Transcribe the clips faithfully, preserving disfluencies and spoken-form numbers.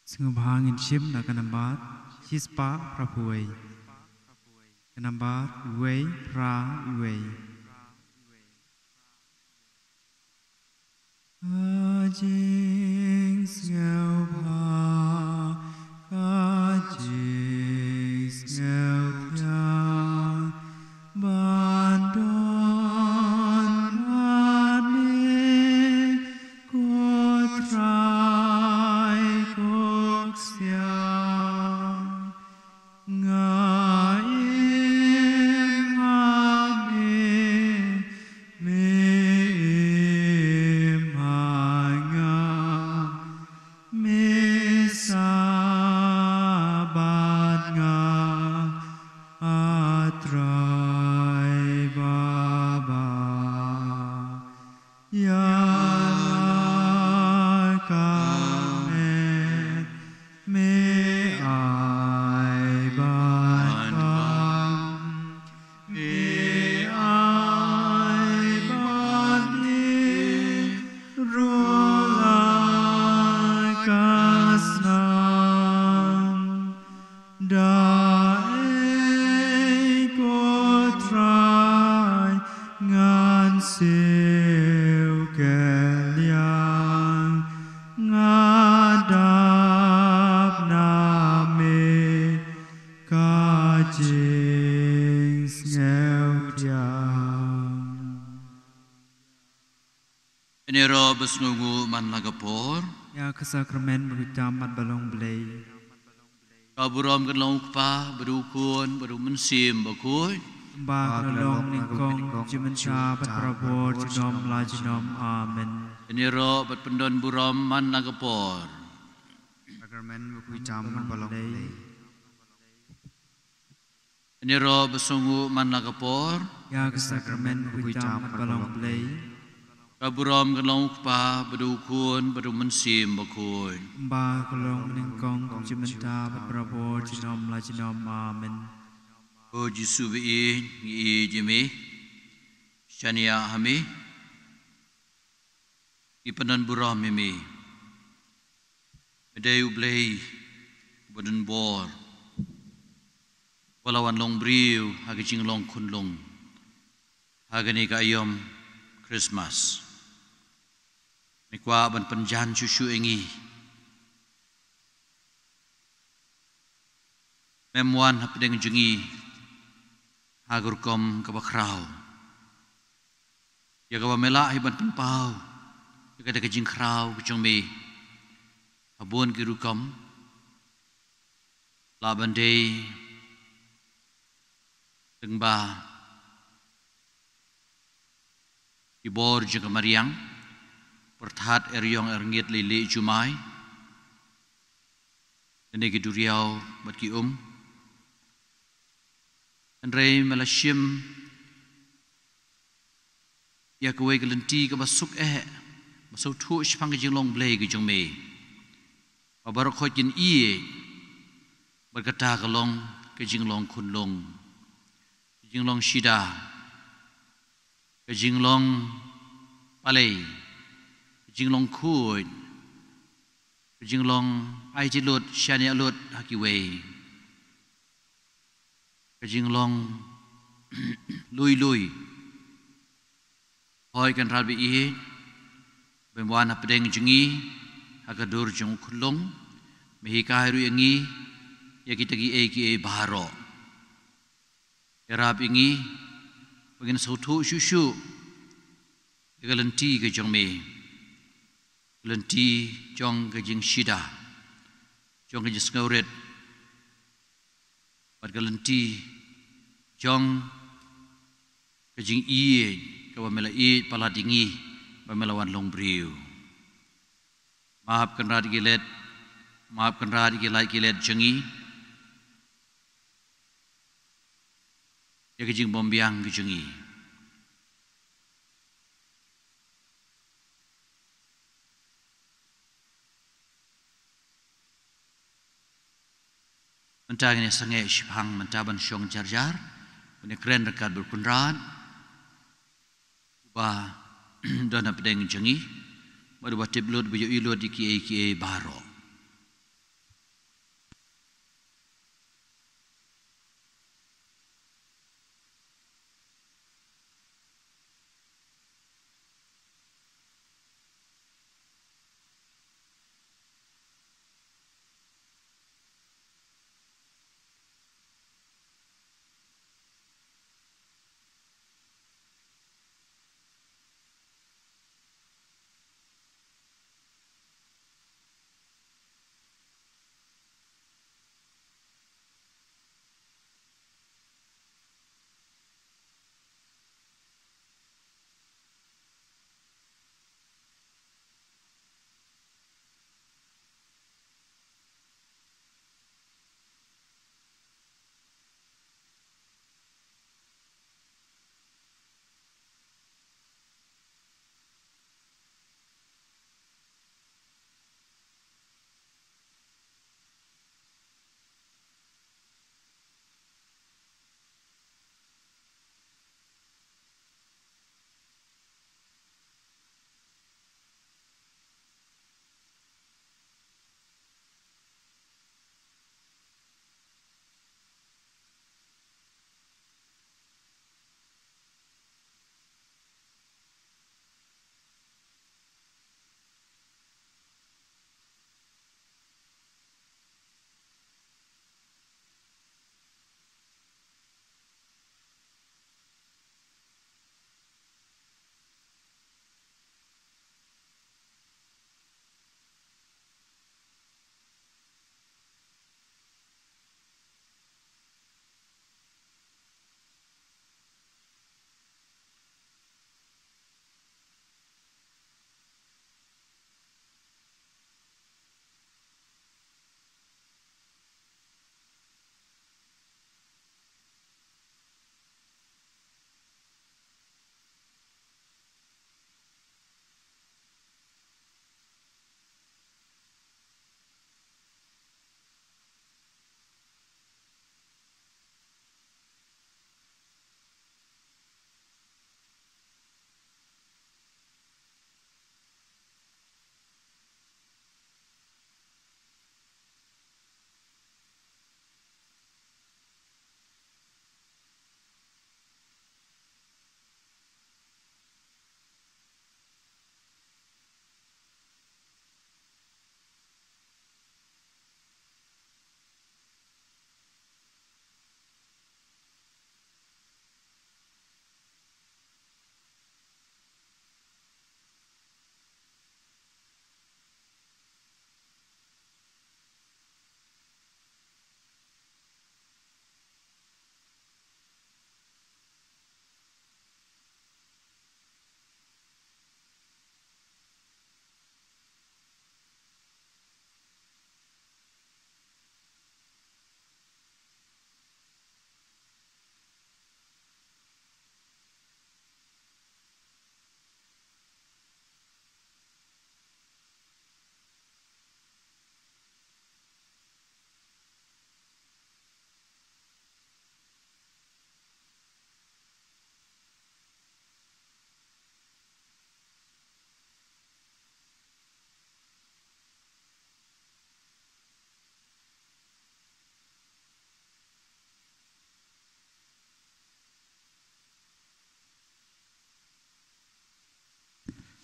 Sngewbha ngin shim na ka nambar shispah phra phew wei. Ka nambar wei phra wei. Ka jingsngewbha, ka jingsngewthiang, ban don bad me ko Trai ko Ksiang. Nga im ha me, me im ha nga, me sah bad nga, A Trai Baba. Ïa la ka met me ai ban bam, me ai ban ïeh ruh la ka snam. Da ei ko Trai ngan siew kylliang, nga dap na me ka jingsngewthiang. Ïaroh ba sngewnguh man la ka por. Ïa ka sakramen ba khuid tam bad ba long Blei. Ka burom kan long u Kpa, bad u Khun, bad u Mynsiem Bakhuid. Kumba ka la long nyngkong, jingmynta bad barabor, junom la junom. Amen. Ïaroh bad pyndon burom man la ka por. Sakramen ba khuid tam bad ba long Blei. Ïaroh ba sngewnguh man la ka por. Ïa ka sakramen ba khuid tam bad ba long Blei. Ka burom kan long u Kpa, bad u Khun, bad u Mynsiem Bakhuid. Kumba ka long nyngkong, jingmynta bad barabor, junom la junom. Amen. Ko Jisu ba ïeit, ngi ïeit ïa me. Shaniah ha me. Ngi pyndon burom ïa me. Me dei u Blei uba don bor, uba la wan long briew ha ka jinglong khunlung ha kane ka aïom Christmas. Me kwah ban pynjan shuh shuh ïa ngi. Mem wan hapdeng jong ngi ha ka rukom kaba khraw, ïa kaba me lah hi ban pynpaw ïa kata ka jingkhraw ka jong me ha bun ki rukom. Lah ban dei lyngba ki bor jong ka mariang, pyrthat eriong erngit, leilieh jumai, lane ki duriaw bad ki um. Hynrei me la shim ïa kawei ka lynti kaba suk eh, ba sngewthuh shaphang ka jinglong Blei ka jong me, ba baroh khoit kin ïeit. Bad kata ka long ka jinglong khunlung, ka jinglong shida, ka jinglong palei, ka jinglong khuid, ka jinglong aiti lut, shaniah lut ha kiwei, ka jinglong lui lui. Hooid Kynrad ba ïeit, bym wan hapdeng jong ngi ha ka dur jong u khunlung, me hikai ruh ïa ngi ïa kita kiei kiei baroh. Ïarap ïa ngi ba ngin sngewthuh shuh shuh ïa ka lynti ka jong me, ka lynti jong ka jingshida, jong ka jingsngewrit, bad ka lynti jong ka jingïeit kaba me la ïeit palat ïa ngi ba me la wan long briew. Map Kynrad ïa ki leit, map Kynrad ïa ki lait ki leit jong ngi, ïa ka jingbymbiang ka jong ngi. Mynta ngin ïa sangeh shiphang mynta ban shong jar jar, ban ïa kren ryngkat bad u Kynrad uba don hapdeng jong ngi, bad uba tip lut, uba ïohi lut ïa kiei kiei baroh.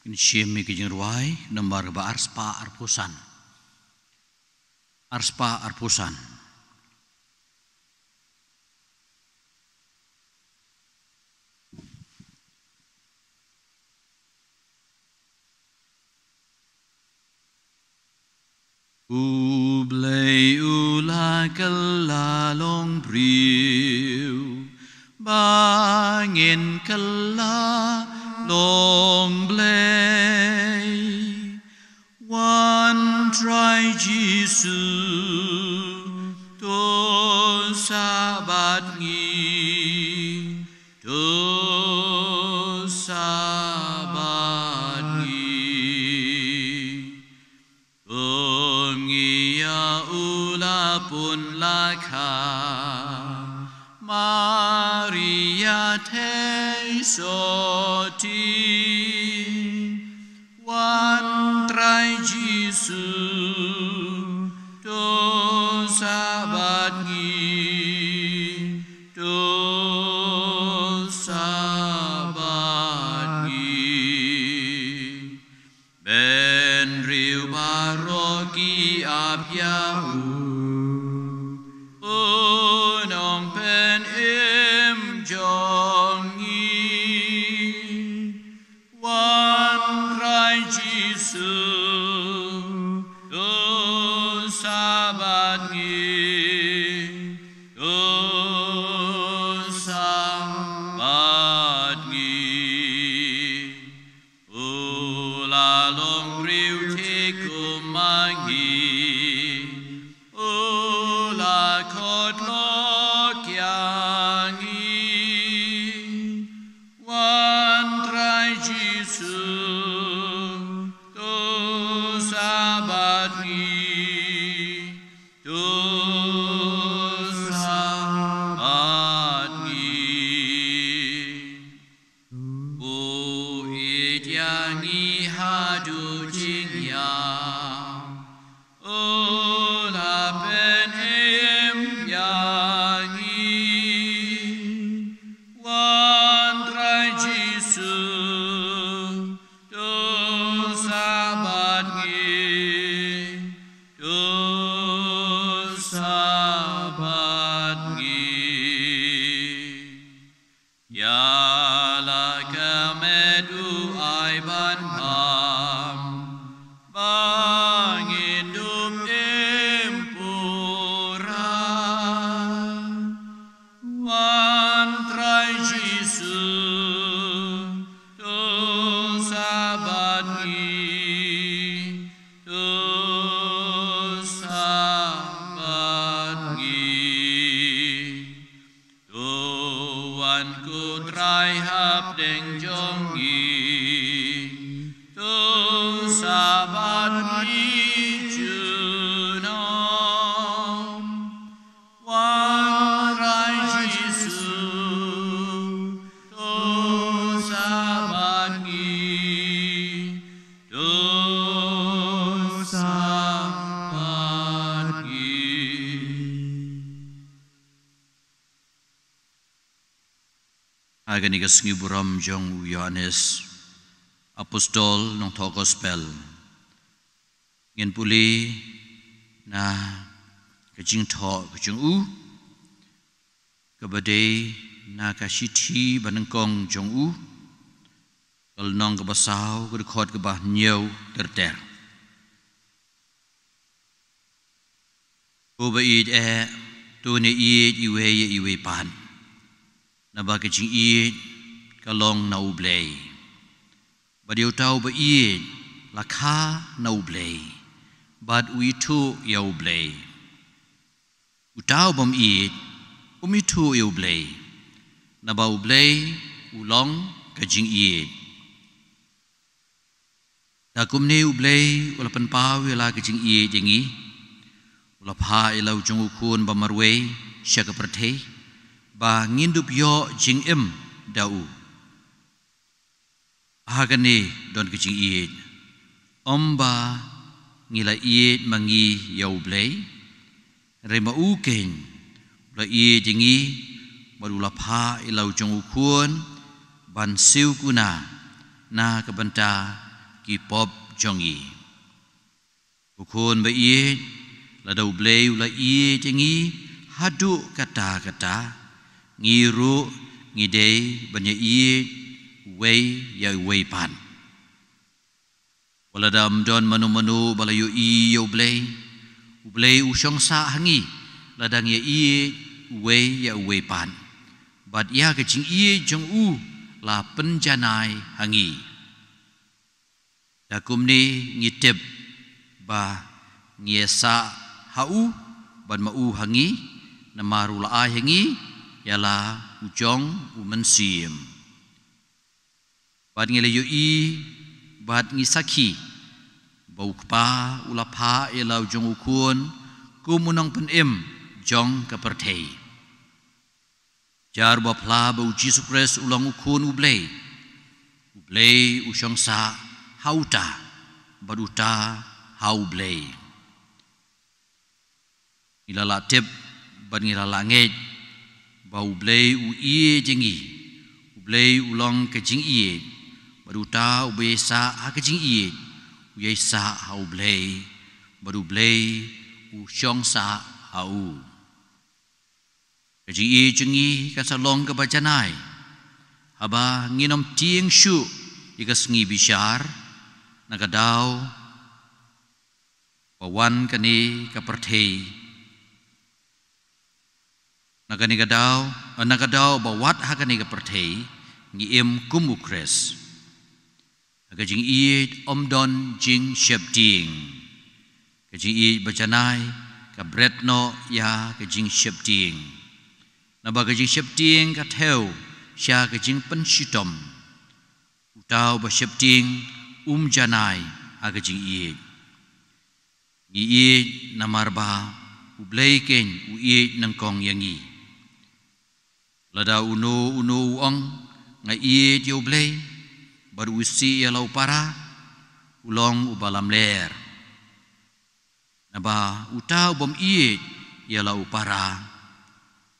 Ngin shim ïa ka jingrwai nambar ba arspah arphew san. Arspah arphew san. U Blei u la kylla long briew, ba ngin kylla long Blei. Wan Trai Jisu, to sah bad ngi, to sah bad ngi. Kum ngi ïa u la pun la kha, Maria thei sotti. Wan Trai Jisu, to sah bad ngi, to sah bad ngi. Bynriew baroh ki ap ïa u, u nongpynim jong ngi. Wan Trai Jisu, to sah bad ngi, to sah bad ngi. U la long briew te kum ma ngi, u la khot lok ïa ngi. Wan Trai Jisu, to sah bad ngi, to sah bad ngi. U ïeit ïa ngi haduh jingïap, u la pynim ïa ngi. Wan Trai Jisu, to sah bad ngi, to sah bad ngi. Ïa la ka met u ai ban bam, ba ngin dup im pura. Wan Trai Jisu, to sah bad ngi, to sah bad ngi. To wan ko Trai hapdeng jong ngi, to sah bad ngi junom. Wan Trai Jisu, to sah bad ngi, to sah bad ngi. Ha kane ka sngi burom jong u Ïoannis Apostol, nongthoh Gospel, ngin pule na ka jingthoh ka jong u, kaba dei na ka shithi banyngkong jong u, ka lynnong kaba saw, ka dkhot kaba hynñiew ter ter. Ko ba ïeit eh, to ne ïeit iwei ïa iwei pat. Naba ka jingïeit ka long na U Blei. Bad ïa uta uba ïeit la kha na U Blei, bad u ithuh ïa U Blei. Uta u bym ïeit um ithuh ïa U Blei, naba U Blei u long ka jingïeit. Da kumne U Blei u la pynpaw ïa la ka jingïeit ïa ngi, u la phah ïa la u jong u Khun ba marwei sha ka pyrthei, ba ngin dup ïoh jingim da u. Ha kane don ka jingïeit, ym ba ngi la ïeit ma ngi ïa U Blei, hynrei ma u keiñ u la ïeit ïa ngi, bad u la phah ïa la u jong u Khun ban siew kuna na ka bynta ki pop jong ngi. Ko Khun ba ïeit, lada U Blei u la ïeit ïa ngi haduh katta katta, ngi ruh ngi dei ban ïa ïeit uwei ïa uwei pat. Wat lada ym don mano mano ba la ïohi ïa U Blei, U Blei u shong sah ha ngi, lada ngi ïa ïeit uwei ïa uwei pat. Bad ïa ka jingïeit jong u la pynjanai ha ngi. Da kumne ngi tip ba ngi ïa sah ha u, bad ma u ha ngi, namar u la ai ha ngi ïa la u jong u Mynsiem. Bad ngi la ïohi, bad ngi sakhi, ba u Kpa u la phah ïa la u jong u Khun kum u nongpynim jong ka pyrthei. Jar ba phla ba U Jisu Khrist u long U Khun U Blei, U Blei u shong sah ha uta, bad uta ha U Blei. Ngi la lah tip, bad ngi la lah ngeit, ba U Blei u ïeit ïa ngi, U Blei u long ka jingïeit, bad uta uba ïasah ha ka jingïeit, u ïasah ha U Blei, bad U Blei u shong sah ha u. Ka jingïeit jong ngi kan sa long kaba janai, haba ngin ym tieng shuh ïa ka sngi bishar, na ka daw ba wan kane ka pyrthei. Na kane ka daw, na ka daw ba wat ha kane ka pyrthei, ngi im kum U Khrist. Ha ka jingïeit ym don jingsheptieng. Ka jingïeit ba janai, ka bret noh ïa ka jingsheptieng. Naba ka jingsheptieng ka thew sha ka jingpynshitom. Uta uba sheptieng um janai ha ka jingïeit. Ngi ïeit namar ba U Blei keiñ u ïeit nyngkong ïa ngi. Lada uno uno u ong, nga ïeit ïa U Blei, bad u isih ïa la u para, u long uba lamler. Naba uta u bym ïeit ïa la u para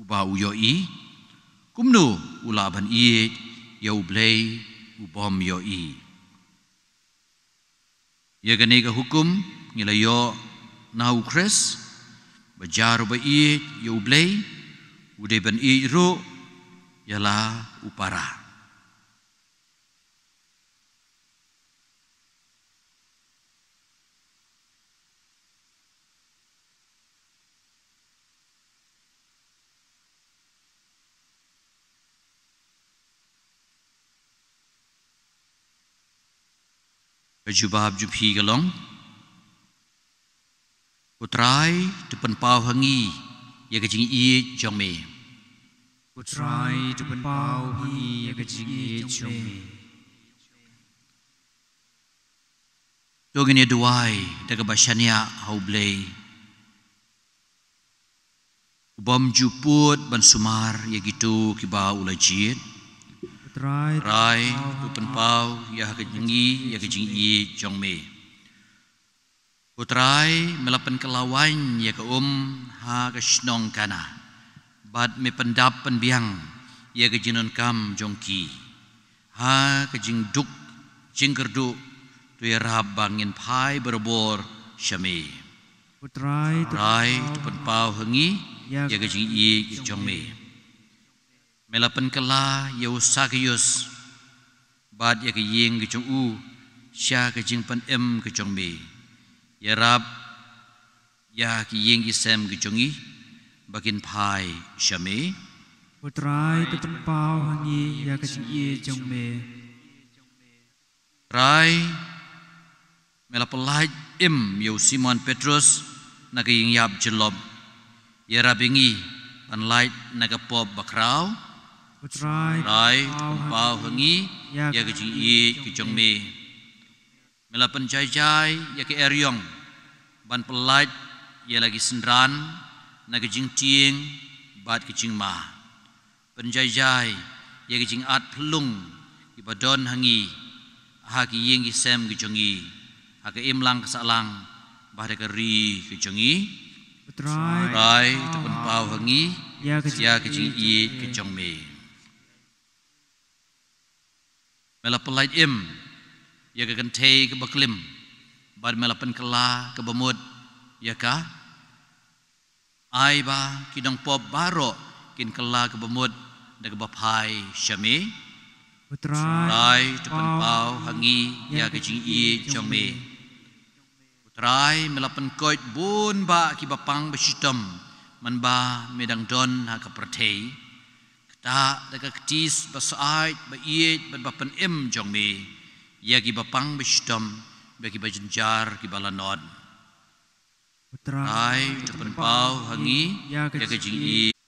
uba u ïohi, kumno u lah ban ïeit ïa U Blei u bym ïohi? Ïa kane ka hukum ngi la ïoh na U Khrist, ba jar uba ïeit ïa U Blei, u dei ban ïeit ruh ïa la u para. Ka jubab jong phi ka long: Ko Trai, to pynpaw ha ngi ïa ka jingïeit jong me. Ko Trai, to pynpaw ha ngi ïa ka jingïeit jong me. To ngin ïa duwai da kaba shaniah ha U Blei. U bym ju pud ban sumar ïa kito kiba u la jied. Ko Trai, to pynpaw ïa ka jingïeit, ïa ka jingïeit jong me. Ko Trai, me la pynkylla waiñ ïa ka um ha ka shnong Kana, bad me pyndap pynbiang ïa ka jingdonkam jong ki. Ha ka jingduk jingkyrduh, to ïarap ba ngin phai barabor sha me. Ko Trai, to pynpaw ha ngi ïa ka jingïeit jong me. Me la pynkylla ïa u Sakius bad ïa ka ïing ka jong u sha ka jingpynim ka jong me. Ïarap ïa ki ïing ki sem ki jong ngi ba kin phai sha me. Ko Trai, to pynpaw ha ngi ïa ka jingïeit jong me. Trai, me la pyllait im ïa u Simon Petrus na ka ïingïap jyllop. Ïarap ïa ngi ban lait na ka pop bakhraw. Ko Trai, to pynpaw ha ngi ïa ka jingïeit ka jong me. Me la pynjai jai ïa ka eriong ban pyllait ïa la ki synran na ka jingtieng bad ka jingma. Pynjai jai ïa ka jingat phyllung kiba don ha ngi, ha ki ïing ki sem ki jong ngi, ha ka imlang ka sahlang bad ha ka ri ka jong ngi. Ko Trai, to pynpaw ha ngi ïa ka jingïeit ka jong me. Me la pyllait im ïa ka kynthei kaba klim, bad me la pynkylla kaba mut ïa ka. Ai ba ki nongpop baroh kin kylla kaba mut da kaba phai sha me. U Trai, Trai, to pynpaw ha ngi ïa ka jingïeit jong me. U Trai, me la pynkoit bun bah kiba pang ba shitom man ba me dang don ha ka pyrthei. Kata da ka kti ba syaid, ba ïeit bad ba pynim jong me, ïa kiba pang ba shitom bad kiba jynjar kiba lanot. U Trai, Trai, to pynpaw ha ngi ïa ka jingïeit.